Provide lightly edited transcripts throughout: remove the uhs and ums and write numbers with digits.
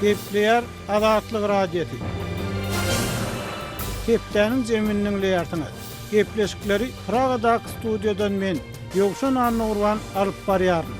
Gepleýär Azatlyk Radiosy. Hepdäniň jemini diňleýärsiňiz. Gepleşikleri Pragadaky studiýadan men, Ýowşan Annagurban alyp barýaryn.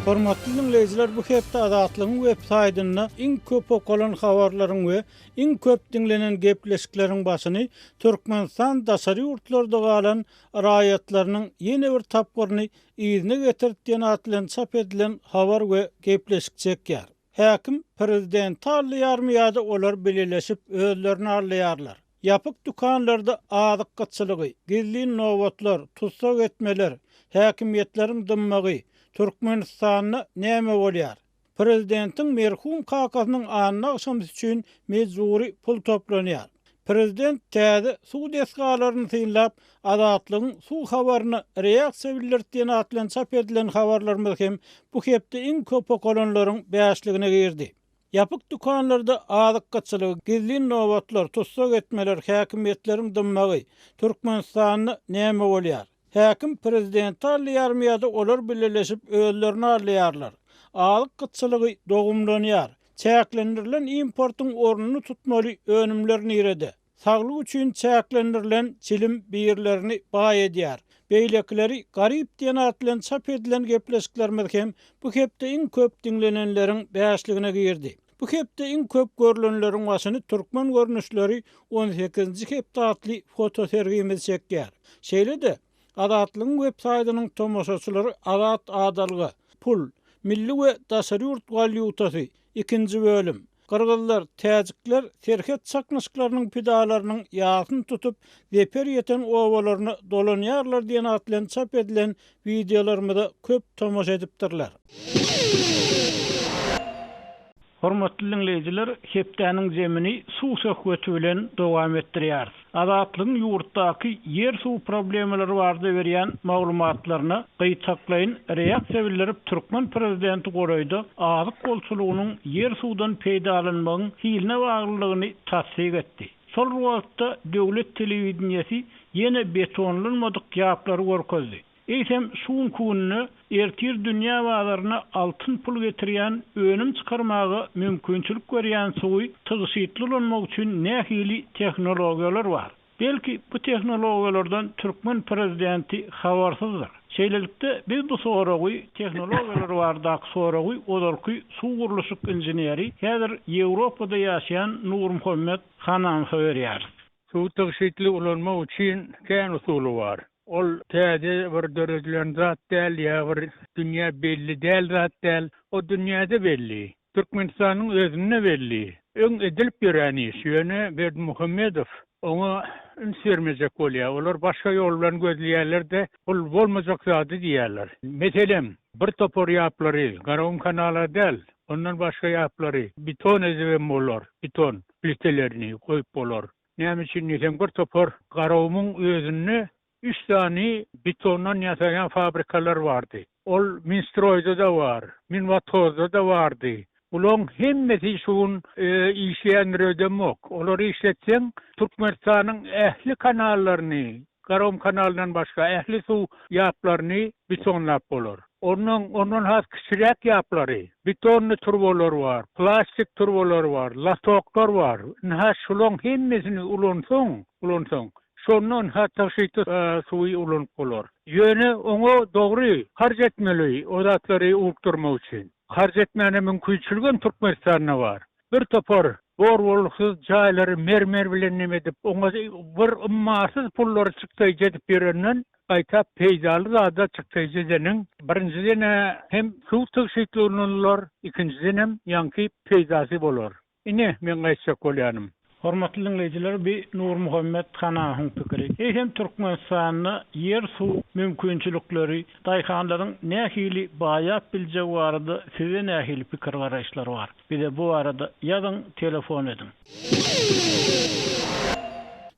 Hormatly diňleýjiler bu hepde Azatlygyň web saýtynda iň köp okalan habarlaryň we iň köp diňlenen gepleşikleriň başyny Türkmenistan daşary ýurtlarda galan raýatlarynyň ýene bir tapgyryny yzyna getirdi diýen at bilen çap edilen habar we gepleşik çekýär. Häkim prezidenti aldaýarmy ýa-da olar bileleşip özlerini aldaýarlar? Ýapyk dükanlarda azyk gytçylygy, gizlin nobatlar, tussag etmeler, häkimiýetleriň dymmagy, Türkmenistanda näme bolýar? Prezidentiň merhum kakasynyň anna agşamsy üçin mejbury pul toplanýar. Prezident täze suw desgalaryny synlap, Azatlygyň suw habaryna reaksiýa bildirdi diýen at bilen çap edilen habarlarymyz hem bu hepde iň köp okalanlaryň bäşligine girdi. Ýapyk dükanlarda azyk gytçylygy, gizlin nobatlar, tussag etmeler, häkimiýetleriň dymmagy, Türkmenistanda näme bolýar? Häkim prezidenti aldaýarmy ýa-da olar bileleşip özlerini aldaýarlar? Azyk gytçylygy dogumlanýar. Çäklendirilen importyň ornuny tutmaly önümler nirede? Saglyk üçin çäklendirilen çilim birlerini baý edýär, beýlekileri garyp diýen at bilen çap edilen gepleşiklerimiz hem bu hepde iň köp diňlenenleriň bäşligine girdi. Bu hepde iň köp görlenleriň başyny Türkmen görnüşleri on sekizinji hepde atly fotosergimiz çekýär. Şeýle-de, Azatlygyň web saýtynyň tomaşaçylary Azat adalga, Pul, milli we daşary ýurt walýutasy, ikinji bölüm, Gyrgyzlar, täjikler serhet çaknyşyklarynyň pidalarynyň ýasyny tutup, zeper ýeten obalaryna dolanýarlar diýen at bilen çap edilen wideolarymyza köp tomaşa edipdirler. Hormatly diňleýjiler, hepdäniň zemini suw söhbeti bilen dowam etdirýäris. Azatlygyň ýurtdaky ýer-suw problemalary barada berýän maglumatlaryna gytaklaýyn reaksiýa bildirip, türkmen prezidenti golaýda azyk bolçulygynyň ýer-suwdan peýdalanmagyň hiline baglylygyny tassyk etdi. Şol bir wagtda döwlet telewideniýesi ýene betonlanmadyk ýaplary görkezdi. Eýsem, şu günki günde ertir dünýä bazaryna altyn pul getirýän önüm çykarmaga mümkinçilik berýän suwy tygşytly ulanmak üçin nähili tehnologiýalar bar? Belki, bu tehnologiýalardan türkmen prezidenti habarsyzdyr? Şeýlelikde, biz bu soragy, tehnologiýalar baradaky soragy ozalky suw gurluşyk inženeri, häzir Ýewropada ýaşaýan Nurmuhammet Hananowa berýäris. Suwy tygşytly ulanmak üçin kän usuly bar. Ol täze bir döredilen zat däl ýa bir dünýä belli däl zat däl. O dünýäde belli. Türkmenistanyň özünde belli. Öň edilip ýören iş. Ýöne Berdimuhamedow oňa üns bermejek bolýar. Olar başga ýol bilen gözleýärler-de, bul bolmajak zady diýýärler. Meselem, bir topar ýaplary, Garagum kanala däl, ondan başga ýaplary beton edibem bolar, beton plitelerini goýup bolar. Näme üçin diýseň, bir topar Garagumuň özünde üç sany betondan ýasaýan fabrikalar bardy. Ol Minstroýda-da bar, Minwodhozda-da bardy. Bulaň hemmesi şu gün işleýändir öýdemok. Olary işletseň, Türkmenistanyň ähli kanallaryny, Garagum kanalyndan başga ähli suw ýaplaryny betonlap bolar. Ondan, ondan has kiçiräk ýaplary, betonny turbalar bar, plastik turbalar bar, latoklar bar. Ynha şulaň hemmesini ulansaň, ulansaň, şonda ynha tygşytly suwy ulanyp bolar. Ýöne oňa dogry harç etmeli o zatlary ukdurmak üçin. Harç etmäne mümkinçiligem Türkmenistanda bar. Bir topar bor-bolgusyz jaýlary mermer bilen neme edip, oňa bir ummasyz pullary çykdaýjy edip ýörenden, gaýta peýdaly zada çykdaýjy edeniň, birinjiden-ä hem suw tygşytly ulanylar, ikinjidenem ýaňky peýdasy bolar. Ine, meň aýtjak bolýanym. Hormatly diňleýjiler bi Nurmuhammet Hanahyň pikiri. Eýsem Türkmenistanda ýer suw mümkinçilikleri daýhanlaryň nähili baýap biljegi barada sizde nähili pikir garaýyşlar bar? Bize bu barada ýazyň telefon ediň.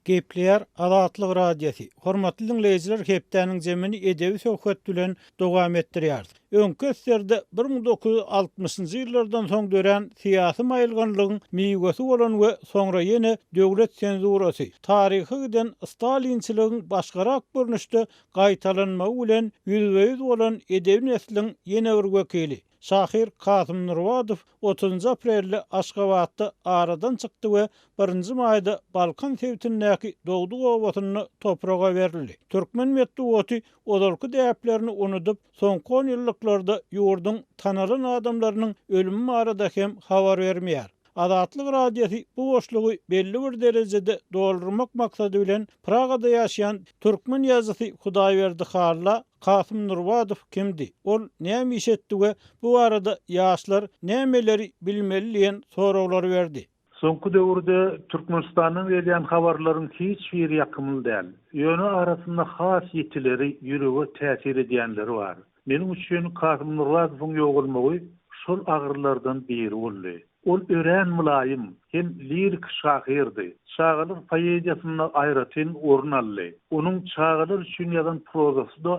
Gepleýär Azatlyk Radiosy. Hormatly diňleýjiler hepdäniň jemini edebi söhbet bilen dowam etdirýäris. Öňki SSR-de 1960-njy ýyllardan soň dörän syýasy maýylganlygyň miwesi bolan we soňra ýene döwlet senzurasy, taryha giden stalinçiligiň başgarak görnüşde gaýtalanmagy bilen ýüzbe-ýüz bolan edebi nesliň ýene bir wekili. Şahyr Kasym Nurbadow otuzynjy aprelde Aşgabatda aradan çykdy we birinji maýda Balkan sebitindäki dogduk obasynda topraga berildi. Türkmen metbugaty ozalky däplerini unudyp, soňky onýyllyklarda ýurduň tanalan adamlarynyň ölümi barada hem habar bermeýär. Azatlyk Radiosy bu boşlugy belli bir derejede doldurmak maksady bilen Pragada ýaşaýan türkmen ýazyjysy Hudaýberdi Halla Kasym Nurbadow kimdi, ol näme iş etdi we bu barada ýaşlar nämeleri bilmeli diýen soraglary berdi. Soňky döwürde Türkmenistandan gelýän habarlaryň hiç biri ýakymly däl. Ýöne arasynda has ýitileri, ýürege täsir edýänleri bar. Meniň üçin Kasym Nurbadowyň ýogalmagy şol agyrylardan biri boldy. Ol örän mylaýym hem lirik şahyrdy. Çagalar poeziýasynda aýratyn orun aldy. Onuň çagalar üçin ýazan prozasy-da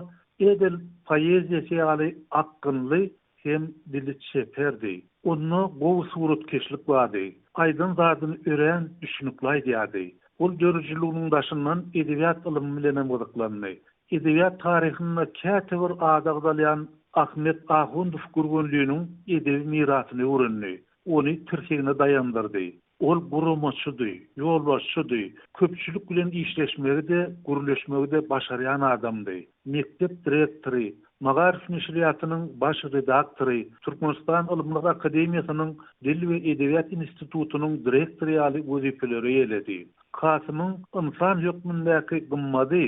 edil poeziýasy ýaly akgynly hem dili çeperdi. Onda gowy suratkeşlik bardy. Aýdan zadyny örän düşnükli aýdýardy. Ol döredijiliginiň daşyndan edebiýat ylymy bilenem gyzyklandy. Edebiýat taryhynda käte bir ady agzalýan Ahmet Ahundow Gürgenliniň edebi mirasyny öwrendi, ony tirsegine daýandyrdy. Ol guramaçydy, ýolbaşçydy, köpçülik bilen işleşmegi-de, gürleşmegi-de başarýan adamdy. Mekdep direktory, Magaryf neşirýatynyň baş redaktory, Türkmenistan Ylymlar akademiýasynyň Dil we edebiýat institutynyň direktory ýaly wezipeleri eýeledi. Kasymyň ynsan hökmündäki gymmady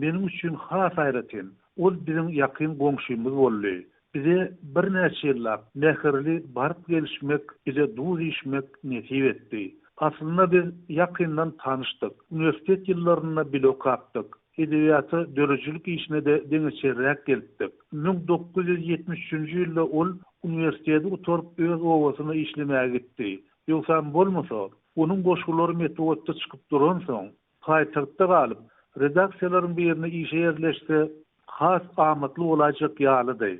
meniň üçin has aýratyn. Ol biziň ýakyn goňşymyz boldy. Bize birnäçe ýyllap mähirli baryp-gelişmek, bile duz iýişmek nesip etdi. Aslynda biz ýakyndan tanyşdyk. Uniwersitet ýyllarynda bile okapdyk. Edebiýata, döredijilik işine-de deňeçerräk gelipdik. 1973-nji ýylda ol uniwersiteti gutaryp öz obasyna işlemäge gitdi. Ýogsam bolmasa, onuň goşgulary metbugatda çykyp duransoň, paýtagtda galyp, redaksiýalaryň birine işe ýerleşse, has amatly bolaýjak ýalydy.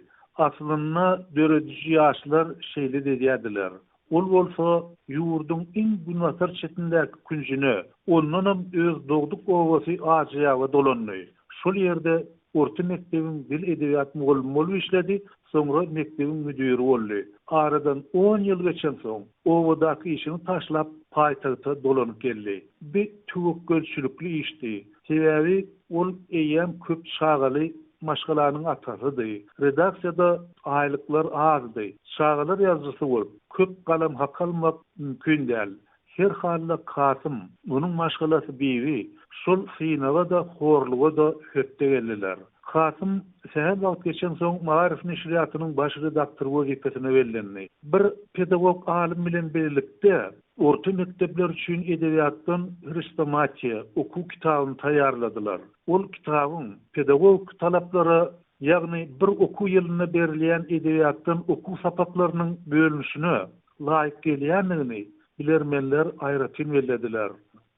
Aslynda, dörediji ýaşlar şeýle-de edýärdiler. Ol bolsa ýurduň iň günbatar çetindäki künjüne, ondanam öz dogduk obasy Ajyýaba dolandy. Şol ýerde orta mekdebiň dil-edebiýat mugallymy bolup işledi, soňra mekdebiň müdiri boldy. Aradan on ýyl geçensoň, obadaky işini taşlap, paýtagta dolanyp geldi. Bi töwekgelçilikli işdi. Sebäbi ol eýýäm köp çagaly maşgalanyň atasydy. Redaksiýada aýlyklar azdy. Çagalar ýazyjysy bolup, köp galam haky almak mümkin däl. Her halda Kasym, onuň maşgalasy Bibi şol synaga-da, horluga-da hötde geldiler. Kasym sähel wagt geçensoň Magaryf neşirýatynyň baş redaktory wezipesine bellendi. Bir pedagog alym bilen birlikde orta mekdepler üçin edebiýatdan hrestomatiýa okuw kitabyny taýýarladylar. Ol kitabyň pedagogik talaplara, ýagny bir okuw ýylynda berilýän edebiýatdan okuw sapaklarynyň bölünişine laýyk gelýändigini bilermenler aýratyn bellediler.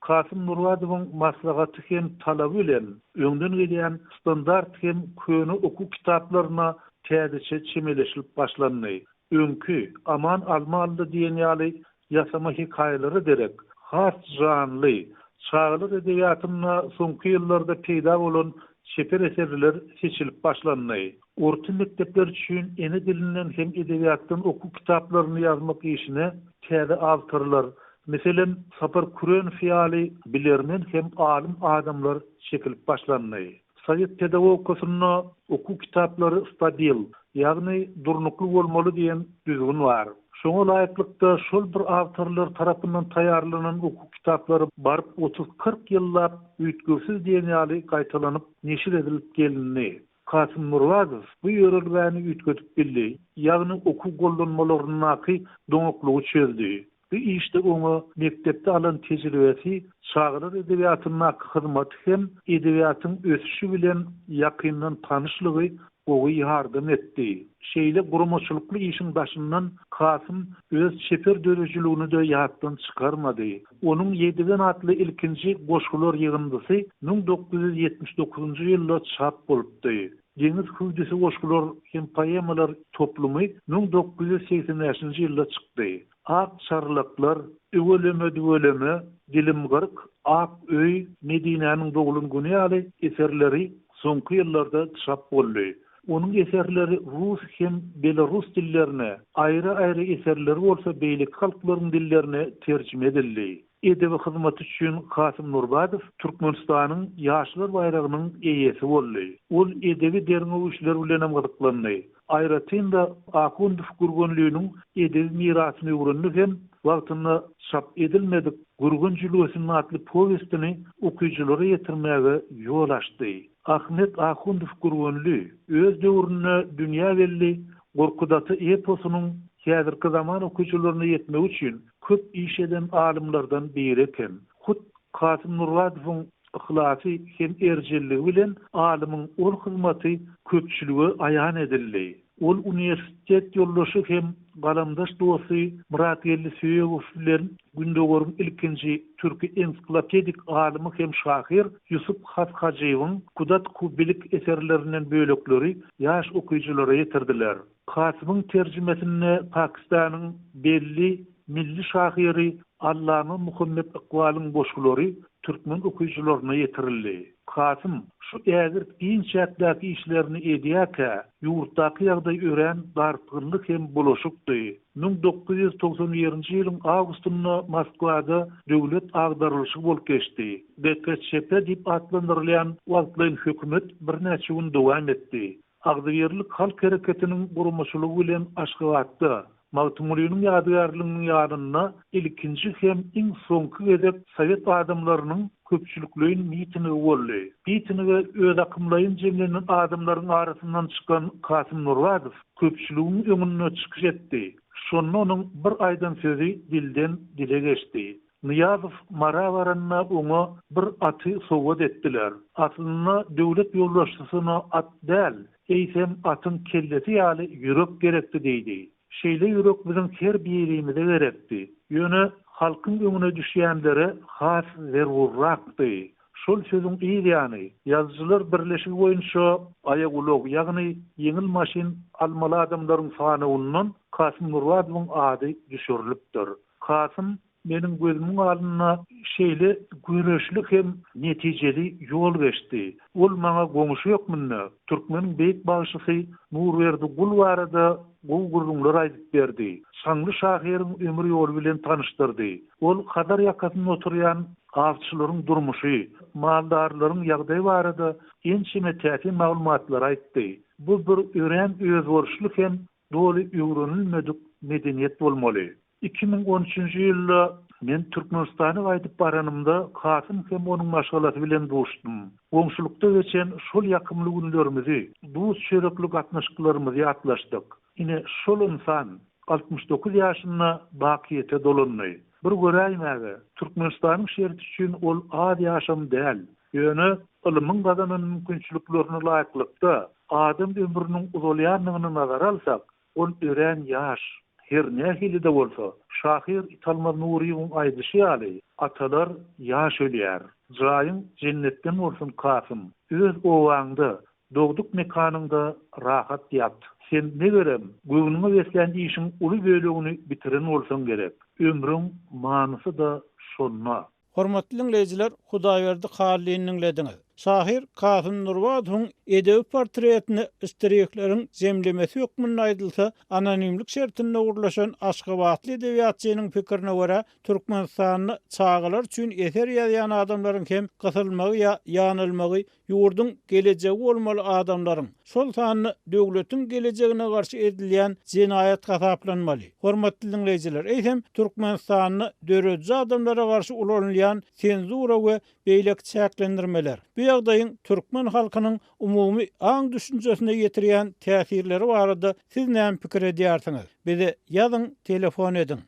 Kasym Nurbadowyň maslahaty hem talaby bilen öňden gelýän standart hem köne okuw kitaplaryna täzeçe çemeleşilip başlandy. Öňki, Aman alma aldy diýen ýaly ýasama hekaýalara derek, has janly, çagalar edebiýatynda soňky ýyllarda peýda bolan çeper eserler seçilip başlandy. Orta mekdepler üçin ene dilinden hem edebiýatdan okuw kitaplaryny ýazmak işine täze awtorlar, meselem, Sapar Kürenow ýaly bilermen hem alym adamlar çekilip başlandy. Sowet pedagogikasynda okuw kitaplary stabil, ýagny durnukly bolmaly diýen düzgün bar. Şoňa laýyklykda şol bir awtorlar tarapyndan taýýarlanan okuw kitaplary baryp otuz-kyrk ýyllap üýtgewsiz diýen ýaly gaýtalanyp neşir edilip gelindi. Kasym Nurbazow bu ýörelgäni üýtgedip bildi, ýagny okuw gollanmalaryndaky doňaklygy çözdi. Bu işde oňa mekdepde alan tejribesi, çagalar edebiýatyndaky hyzmaty hem edebiýatyň ösüşi bilen ýakyndan tanyşlygy gowy ýardam etdi. Şeýle guramaçylykly işiň daşyndan Kasym öz çeper döredijiligini-de ýatdan çykarmady. Onuň Ýedigen atly ilkinji goşgular ýygyndysy 1979-njy ýylda çap bolupdy. Deňiz hüwdüsi goşgular hem poemalar toplumy 1985-nji ýylda çykdy. Ak çarlaklar, Üweleme-düweleme, Dilim gyrk, Ak öý, Medinäniň doglan güni ýaly eserleri soňky ýyllarda çap boldy. Onuň eserleri rus hem belarus dillerine, aýry-aýry eserleri bolsa beýleki halklaryň dillerine terjime edildi. Edebi hyzmaty üçin Kasym Nurbadow Türkmenistanyň Ýaşlar baýragynyň eýesi boldy. Ol edebi derňew işleri bilenem gyzyklandy. Aýratyn-da, Ahundow Gürgenliniň edebi mirasyny öwrendi hem wagtynda çap edilmedik Gürgen jülgesinde atly powestini okyjylara ýetirmäge ýol açdy. Ahmet Ahundow Gürgenli öz döwründe dünýä belli Gorkut ata eposynyň häzirki zaman okyjylaryna ýetmegi üçin köp iş eden alymlardan biri eken. Hut Kasym Nurbadowyň yhlasy hem erjelligi bilen alymyň ol hyzmaty köpçülige aýan edildi. Ol uniwersitet ýoldaşy hem galamdaş dosty Myratgeldi Söýegow bilen Gündogaryň ilkinji türki ensiklopedik alymy hem şahyr Ýusup Has Hajybyň Kudatku Bilik eserlerinden bölekleri ýaş okyjylara ýetirdiler. Kasymyň terjimesinde Pakistanyň belli milli şahyry Allama Muhammet Ykbalyň goşgulary türkmen okyjylaryna ýetirildi. Kasym şu ägirt giň çäkdäki işlerini edýärkä, ýurtdaky ýagdaý örän dartgynly hem bulaşykdy. 1991-nji ýylyň awgustynda Moskwada döwlet agdarylyşygy bolup geçdi. GKÇP diýip atlandyrylýan wagtlaýyn hökümet birnäçe gün dowam etdi. Agzybirlik halk hereketiniň guramaçylygy bilen Aşgabatda, Magtymgulynyň ýadygärliginiň ýanynda ilkinji hem iň soňky gezek sowet adamlarynyň köpçülikleýin mitingi boldy. Mitinge özakymlaýyn jemlenen adamlaryň arasyndan çykan Kasym Nurbadow köpçüligiň öňünde çykyş etdi. Şonda onuň bir aýdan sözi dilden dile geçdi. Nyýazow Mara baranda oňa bir aty sowgat etdiler. Aslynda döwlet ýolbaşçysyna at däl, eýsem atyň kellesi ýaly ýürek gerekdi diýdi. Şeýle ýürek biziň her birimize gerekdi. Ýöne halkyň öňüne düşýänlere has zerurrakdy. Şol sözüň yz ýany, Ýazyjylar birleşigi boýunça aýagulag, ýagny ýeňil maşyn almaly adamlaryň sanawyndan Kasym Nurbadowyň ady düşürilipdir. Kasym meniň gözümiň alnynda şeýle göreşli hem netijeli ýol geçdi. Ol maňa goňşy hökmünde türkmeniň beýik bagşysy Nurberdi Gul barada gowy gürrüňler aýdyp berdi. Çaňly şahyryň ömür ýoly bilen tanyşdyrdy. Ol Hazar ýakasynda oturýan awçylaryň durmuşy, maldarlaryň ýagdaýy barada ençeme täsin maglumatlary aýtdy. Bu bir örän özboluşly hem doly öwrenilmedik medeniýet bolmaly. 2013-nji ýylda men Türkmenistana gaýdyp baranymda Kasym hem onuň maşgalasy bilen duşdum. Goňşulykda geçen şol ýakymly günlerimizi, duz-çörekli gatnaşyklarymyzy ýatlaşdyk. Ine, şol ynsan 69 ýaşynda bakyýete dolandy. Bir göräýmäge, Türkmenistanyň şerti üçin ol az ýaşam däl. Ýöne ylmyň gazanan mümkinçiliklerine laýyklykda, adam ömrüniň uzalýandygyny nazara alsak, ol örän ýaş. Her nähili-de bolsa, şahyr Italmaz Nuryýewiň aýdyşy ýaly, atalar ýaş ölýär. Jaýyň jennetden bolsun, Kasym! Öz obaňda, dogduk mekanyňda rahat ýat. Sen, megerem, göwnüňe beslän işiň uly bölegini bitiren bolsaň gerek. Ömrüň manysy-da şonda. Hormatly diňleýjiler, Hudaýberdi Hallyny diňlediňiz. Şahyr Kasym Nurbadowyň edebi portretini ştrihleriň jemlemesi hökmünde aýdylsa, anonimlik şertinde gurlaşan aşgabatly edebiýatçynyň pikirine görä, Türkmenistanda çagalar üçin eser ýazýan adamlaryň hem gysylmagy ýa ýanylmagy ýurduň gelejegi bolmaly adamlaryň, şol sanda döwletiň gelejegine garşy edilýän jenaýat hasaplanmaly. Hormatly diňleýjiler, eýsem, Türkmenistanda dörediji adamlara garşy ulanylýan senzura we beýleki çäklendirmeler, bu ýagdaýyň türkmen halkynyň umumy aň-düşünjesine ýetirýän täsirleri barada siz näme pikir edýärsiňiz? Bize ýazyň, telefon ediň.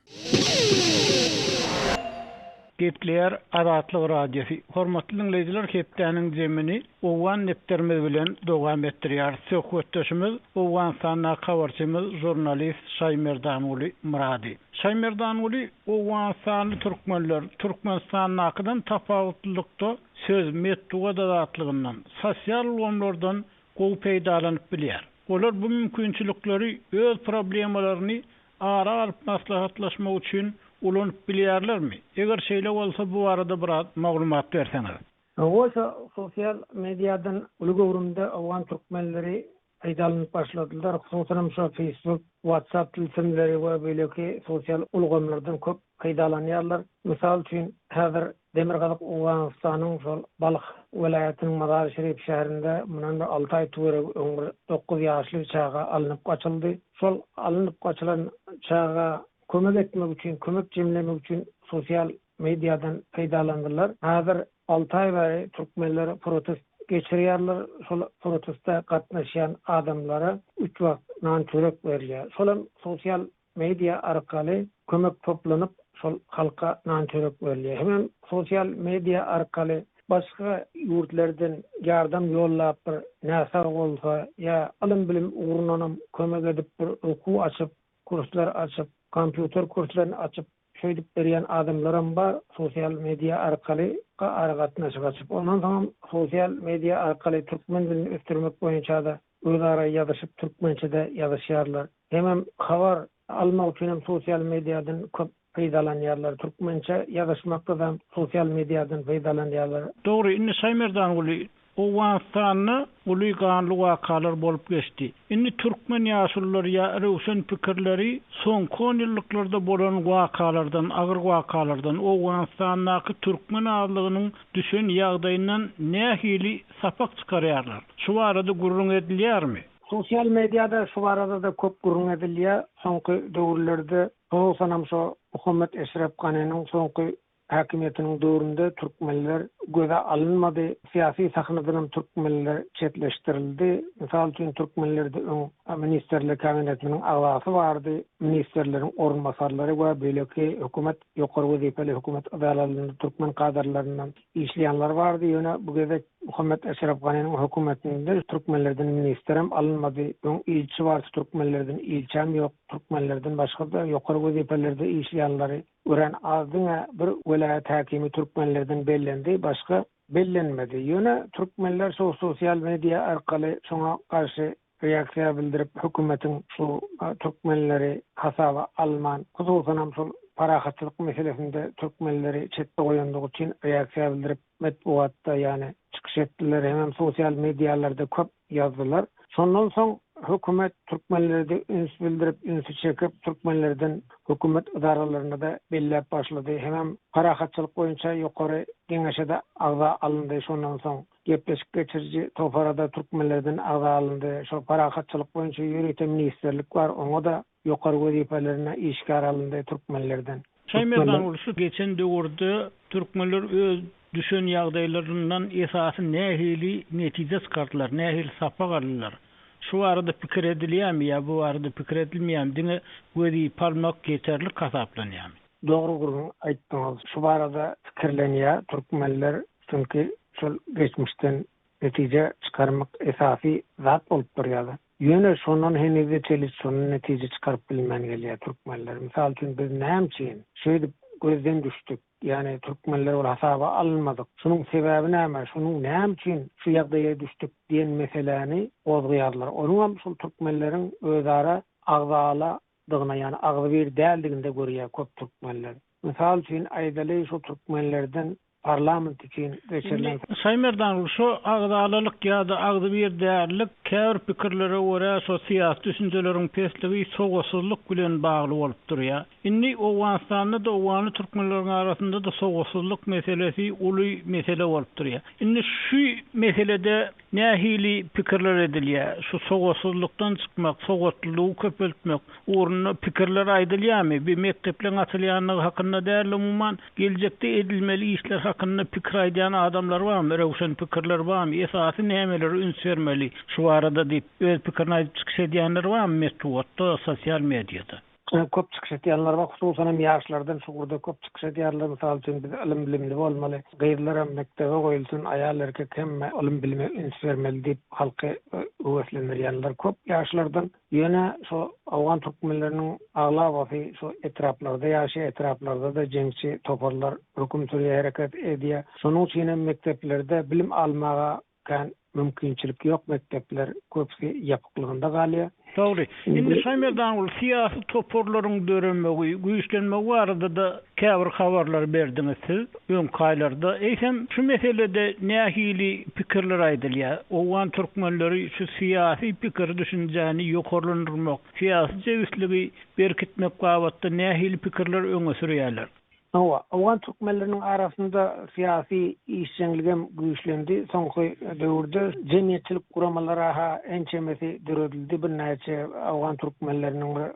Gepleýär Azatlyk Radiosy. Hormatly diňleýjiler hepdäniň jemini Owgan depderimiz bilen dowam etdirýäris. Söhbetdeşimiz Owganystandaky habarçymyz žurnalist Şaýmerdanguly Myrady. Şaýmerdanguly Owganystanly türkmenler Türkmenistandakydan tapawutlylykda söz, metbugat azatlygyndan, sosial ulgamlardan gowy peýdalanyp bilýär. Olar bu mümkinçilikleri öz problemalaryny ara alyp maslahatlaşmak üçin ulanyp bilýärlermi? Eger şeýle bolsa bu barada biraz maglumat berseňiz. Hawa, sosial mediadan uly göwrümde owgan türkmenleri. peýdalanyp başladylar. Hususanam şo Facebook, WhatsApp tilsimleri we beýleki sosial ulgamlardan köp peýdalanýarlar. Mysal üçin, häzir Demirgazyk Owganystanyň şol Balh welaýatynyň Mazar-i-Şerif şäherinde mundan bir alty aý töweregi öň bir dokuz ýaşly çaga alnyp gaçyldy. Şol alnyp gaçylan çaga kömek etmek üçin, kömek jemlemek üçin sosial mediadan peýdalandylar. Häzir alty aý bäri türkmenler protest geçirýärler. Şol proteste gatnaşýan adamlara üç wagt nan-çörek berilýär. Şolam sosial media arkaly kömek toplanyp, şol halka nan-çörek berilýär. Hemem sosial media arkaly başga ýurtlardan ýardam ýollap bir näsag bolsa ýa ylym-bilim ugrundanam kömek edip bir okuw açyp, kurslar açyp, kompýuter kurslaryny açyp şeýdip berýän adamlaram bar sosial media arkaly aragatnaşyk açyp. Ondan soňam sosial media arkaly türkmen dilini ösdürmek boýunça-da özara ýazyşyp türkmençe-de ýazyşýarlar. Hemem habar almak üçinem sosial mediadan köp peýdalanýarlar. Türkmençe ýazyşmakda-da sosial mediadan peýdalanýarlar. Dogry, indi Şaýmerdanguly, Owganystanda uly ganly wakalar bolup geçdi. Indi türkmen ýaşululary ýa röwşen pikirleri soňky onýyllyklarda bolan wakalardan, agyr wakalardan, Owganystandaky türkmen azlygynyň düşen ýagdaýyndan nähili sapak çykarýarlar? Şu barada gürrüň edilýärmi? Sosial mediada şu barada-da köp gürrüň edilýär. Soňky döwürlerde, hususanam şo Muhammet Eşrep Ganynyň soňky häkimiýetiniň döwründe türkmenler göze alynmady. Syýasy sahnadanam türkmenler çetleşdirildi. Mysal üçin, türkmenlerde öň Ministrler Kabinetiniň agzasy bardy, ministrleriň orunbasarlary we beýleki hökümet ýokary wezipeli hökümet edaralarynda türkmen kadrlaryndan işleýänler bardy. Ýöne bu gezek Muhammet Eşref Ganynyň hökümetinde türkmenlerden ministrem alynmady. Öň ilçi bardy, türkmenlerden ilçem ýok. Türkmenlerden başga-da ýokary wezipelerde işleýänleri Örän az diňe bir welaýat häkimi türkmenlerden bellendi başga bellenmedi. Ýöne türkmenler şo sosial media arkaly şoňa garşy reaksiýa bildirip hökümetiň şu türkmenleri hasaba alman hususanam şol parahatçylyk meselesinde türkmenleri çetde goýandygy üçin reaksiýa bildirip metbugatda ýany çykyş etdiler hemem sosial medialarda köp ýazdylar. Şondan soň hökümet türkmenlere-de üns bildirip, ünsi çekip, türkmenlerden hökümet edaralarynda-da belläp başlady. Hemem parahatçylyk boýunça ýokary geňeşe-de agza alyndy. Şondan soň gepleşik geçiriji topara-da türkmenlerden agza alyndy. Şo parahatçylyk boýunça ýörite ministrlik bar, oňa-da ýokary wezipelerine işgär alyndy türkmenlerden. Şaýmerdan şu geçen döwürde türkmenler öz düşen ýagdaýlaryndan esasy nähili netije çykardylar, nähili sapak aldylar? Şu barada pikir edilýärmi ýa bu barada pikir edilmeýärmi, diňe wezipe almak ýeterlik hasaplanýarmy? Dogry gürrüň aýtdyňyz. Şu barada pikirlenýär türkmenler, çünki şol geçmişden netije çykarmak esasy zat bolup durýar. Ýöne şondan henize çenli şondan netije çykaryp bilmän gelýär türkmenler. Mysal üçin biz näme üçin şeýdip gözden düşdük? Ýagny türkmenler ol hasaba alynmadyk. Şunuň sebäbi näme? Şunuň näme üçin şu ýagdaýa düşdük diýen meseläni gozgaýarlar. Onuňam şol türkmenleriň özara agzala dygyna ýagny agzybir däldiginde görýär köp türkmenler. Mysal üçin aýdaly şu türkmenlerden parlament üçin geçirilen. Indi Şaýmerdan şu agzalalyk ýa-da agzybir dällik käbir pikirlere görä şo syýasy düşünjeleriň pesligi sowatsyzlyk bilen bagly bolup durýar. Indi Owganystanda-da owganly türkmenleriň arasynda-da sowatsyzlyk meselesi uly mesele bolup durýar. Indi şu meselede Nähili pikirler edilýär? Şu sowatsyzlykdan çykmak, sowatlylygy köpeltmek ugrunda pikirler aýdylýarmy? Bir mekdepleň açylýandygy hakynda däl-de, umuman, geljekde edilmeli işler hakynda pikir aýdýan adamlar barmy? Röwşen pikirler barmy? Esasy nämelere üns bermeli şu barada diýip, öz pikirini aýdyp çykyş edýänler barmy metbugatda, sosial mediada? Köp çykyş edýänler bar, hususanam ýaşlardan şu ugurda köp çykyş edýärler. Mysal üçin, biz ylym-bilimli bolmaly, gyzlaram mekdebe goýulsyn, aýal-erkek hemme ylym-bilime üns bermeli diýip halky höweslendirýänler köp ýaşlardan. Ýöne şu owgan türkmenleriniň aglabasy şu etraplarda ýaşaýar, etraplarda-da jeňçi toparlar höküm sürýär, hereket edýär. Şonuň üçinem mekdeplerde bilim almaga Kän mümkinçilik ýok mekdepler köpüsi ýapyklygynda galýar. Dogry. Indi Şaýmerdanguly syýasy toparlaryň döremegi, güýçlenmegi barada-da käbir habarlary berdiňiz siz öňki aýlarda. Eýsem, şu meselede nähili pikirler aýdylýar? Owgan türkmenleri şu syýasy pikir-düşünjäni ýokarlandyrmak, syýasy jebisligi berkitmek babatda nähili pikirler öňe sürýärler? Hawa, owgan türkmenleriniň arasynda syýasy işjeňligem güýçlendi. Soňky döwürde jemgyýetçilik guramalary-ha ençemesi döredildi. Birnäçe owgan türkmenleriniň bir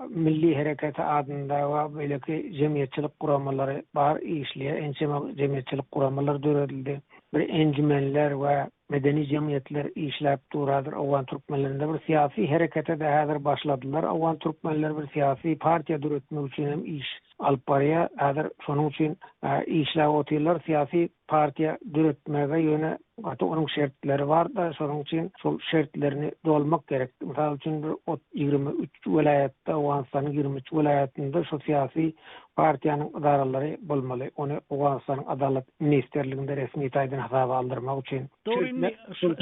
Milli hereketi adynda we beýleki jemgyýetçilik guramalary bar, işleýär. Ençeme jemgyýetçilik guramalary döredildi. Bir enjümenler we medeni jemgyýetler işläp dur häzir owgan türkmenlerinde. Bir syýasy herekete-de häzir başladylar. Owgan türkmenleri bir syýasy partiýa döretmek üçin hem iş alyp barýar. Häzir şonuň üçin işläp otyrlar syýasy partiýa döretmäge ýöne gaty onuň şertleri bar-da şonuň üçin şol şertlerini dolmak gerek. Mysal üçin bir ot 23 welaýatda Owganystanyň 23 welaýatynda şu syýasy partiýanyň ydaralary bolmaly. Ony Owganystanyň Adalat ministrliginde resmi taýdan hasaba aldyrmak üçin. Dogry indi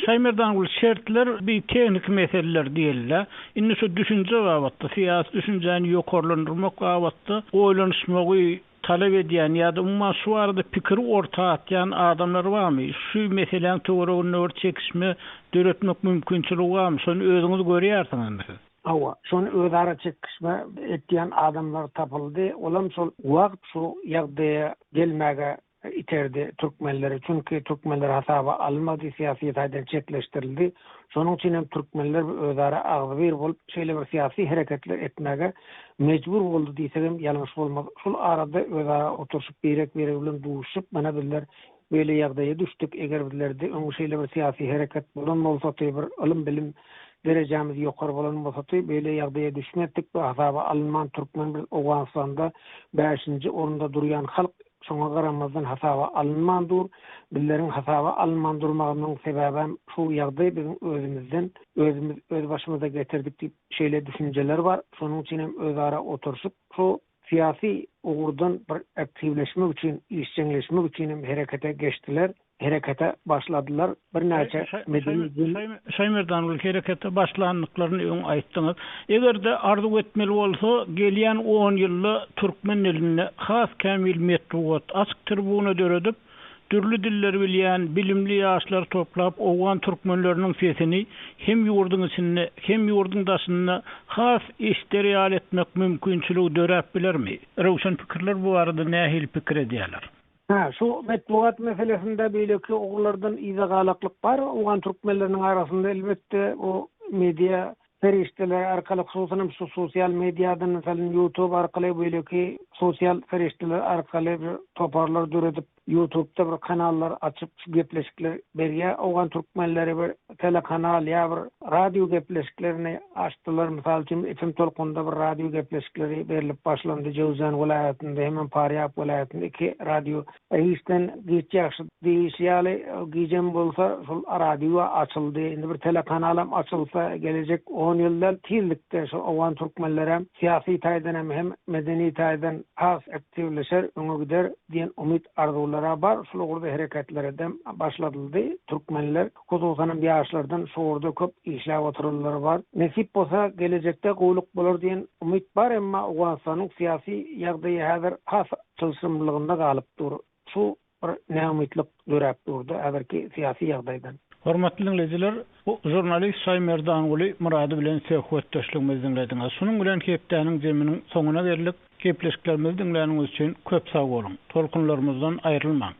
Şaýmerdanguly şertler bir tehniki meseleler diýeli-dä. Indi şu düşünje babatda, syýasy düşünjäni ýokarlandyrmak babatda oýlanyşmagy talap edýän ýa-da umuman şu barada pikiri orta atýan adamlar barmy? Şu meseläň töwereginde bir çekişme döretmek mümkinçiligi barmy? Şony özüňiz görýärsiňizmi siz? Hawa, şony özara çekişme etýän adamlar tapyldy. Olam şol wagt şu ýagdaýa gelmäge iterdi türkmenleri. Çünki türkmenler hasaba alynmady, syýasy taýdan çetleşdirildi. Şonuň üçin hem türkmenler bir özara agzybir bolup, şeýle bir syýasy hereketler etmäge mejbur boldy diýsegem ýalňyş bolmaz. Şul arada özara oturyşyp, birek-biregi bilen duşuşyp, mana bizler beýle ýagdaýa düşdük, eger bizlerde öň şeýle bir syýasy hereket bolan bolsady, bir ylym-bilim derejämiz ýokary bolan bolsady, beýle ýagdaýa düşmezdik we hasaba alynman türkmen biz Owganystanda bäşinji orunda durýan halk, Şoňa garamazdan hasaba alynman dur. Bizleriň hasaba alynman durmagymyzyň sebäbem şu ýagdaý biziň özümizden, özümiz öz başymyza getirdik diýip şeýle düşünjeler bar. Şonuň üçin hem özara oturyşyp şu syýasy ugurdan bir aktiwleşmek üçin, işjeňleşmek üçin hem herekete geçdiler. Herekete başladylar. Birnäçe medeni gün. Şaýmerdan herekete başlandyklaryny öň aýtdyňyz. Eger-de arzuw etmeli bolsa, gelýän on ýylda türkmen dilinde has kämil metbugat, açyk tribuna döredip, dürli dilleri bilýän bilimli ýaşlary toplap owgan türkmenleriniň sesini hem ýurduň içinde, hem ýurduň daşynda has eşder ýaly etmek mümkinçiligi döräp bilermi? Röwşen pikirler bu barada nähili pikir edýärler? Hä, şu metbugat meselesinde beýleki ugurlardan yza galaklyk bar owgan türkmenleriniň arasynda elbetde bu media serişdeleri arkaly hususanam şu sosial mediadan meselem ýutub arkaly beýleki sosial serişdeler arkaly bir toparlar döredip ýutubda bir kanallar açyp şu gepleşikler berýär owgan türkmenleri bir telekanal ýa bir radio gepleşiklerini açdylar. Mysal üçin, FM tolkunynda bir radio gepleşikleri berlip başlandy. Jöwzjan welaýatynda hemem Parýab welaýatynda iki radio. Hiçden giç ýagşy diýişi ýaly, gijem bolsa şol radio açyldy. Indi bir telekanalam açylsa, gelejek on ýylda tizlikde şu owgan türkmenlerem syýasy taýdan hem, hem medeni taýdan has aktiwleşer, öňe gider diýen umyt-arzuwlar-a bar. Şul ugurda hereketleredem başladyldy. Türkmenler Hususanam ýaşlardan şu ugurda köp işläp oturanlar bar. Nesip bolsa gelejekde gowulyk bolar diýen umyt bar emma Owganystanyň syýasy ýagdaýy häzir has çylşyrymlylygynda galyp dur. Şu bir näumytlyk döräp durda häzirki syýasy ýagdaýdan. Hormatly diňleýjiler, bu žurnalist Şaýmerdanguly Myrady bilen söhbetdeşligimizi diňlediňiz. Şunuň bilen hepdäniň jeminiň soňuna geldik. Gepleşiklerimizi diňläniňiz üçin köp sag boluň. Tolkunlarymyzdan aýrylmaň.